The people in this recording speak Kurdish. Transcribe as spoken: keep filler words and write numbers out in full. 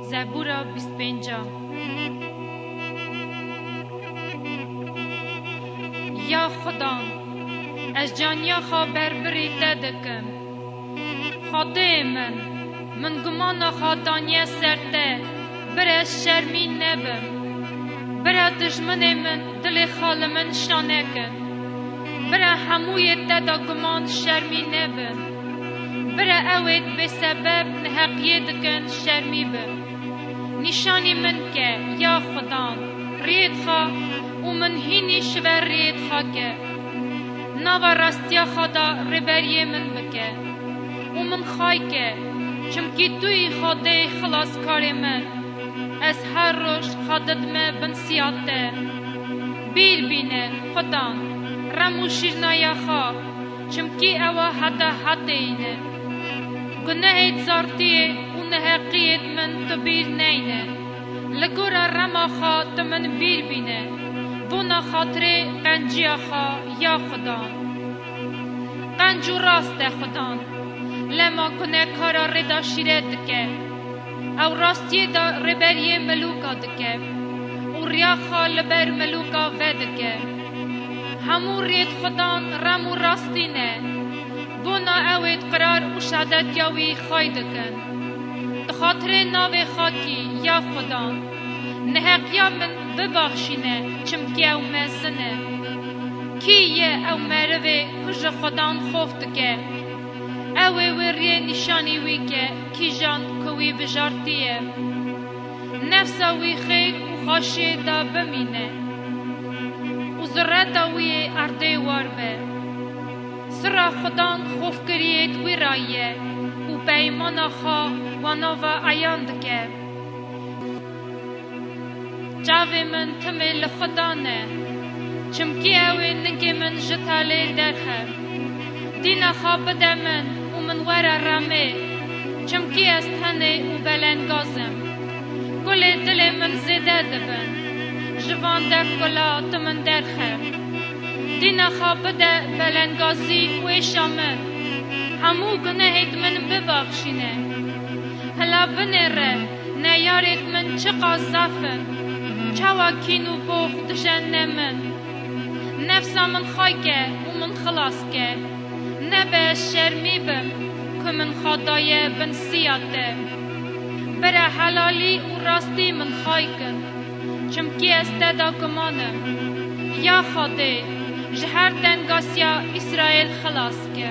Zebûra bîst pênc. Ya Xudan, ez caniya xwe berbirî te dikim. Xwedê min, min gumana xwe daniye ser te, bira ez şermî nebim. Bira dijminê min dilê xwe li min şa nekin. Bira hemûyê te de guman şermî nebin. Bira ew ê bêsebeb neheqiyê dikin şermî bin. Nîşanî min ke, ya Xudan, riyêt xwe û min hînî ji ber riyêt xwe ke. Nava rastiya xwe de rêberiyê min bike û min xay ke, çimkî tu yî Xwedê xilaskarê min. Ez her roj xwe didime bin siya te. Bîr bîne, Xudan, rem û şîrnaya xwe, çimkî ewa heta hetê yî ne. Gunehêd zartiyê û neheqiyêd min tu bîr neyne. Li gora rema xwe tu min bîr bîne. Bona xatirê qenciya xwe, ya Xudan. Qenc û rast e Xudan. Lema gunekara rê de şîret dike. Ew rastiyê de rêberiyê milûka dike û riya xwe li ber milûka vedike. Hemû rêd Xudan rem û rastî ne. Bona ew êd qirar û şehadetiya wî xay dikin. Di xatirê navê xakî, ya Xudan, neheqiya min bibaxşîne, çimkî ew mezin e. Kî ye ew merivê ku ji Xudan xof dike? Ew ê wê riyê nîşanî wî ke, kîjan ku wî bijartiye. Nefsa wî xêk û xweşiyê de bimîne û zireta wî yê erdê war be. Sira Xudan xofkiriyê di wî ra ye û peymana xwe wa nava eyan dike. Çavê min timê li Xudan e, çimkî ew ê ningê min ji talê derxe. Dîna xwe bide min û min were remê, çimkî ez tenê û belengaz im. Kulê dilê min zêde dibin, ji van def kula tu min derxe. Dîna xwe bide belengazî û êşa min, hemû gunehêd min bibaxşîne. Hela binêre, neyarêd min çiqas zaf in, çawa kîn û box dijenne min. Nefsa min xay ke û min xilas ke. Nebe ez şermî bim, ku min xwe daye bin siya te. Bira helalî û rastî min xay kin, çimkî ez te de guman im. Ya Xwedê, ji her tengasiya Îsraêl xilas ke.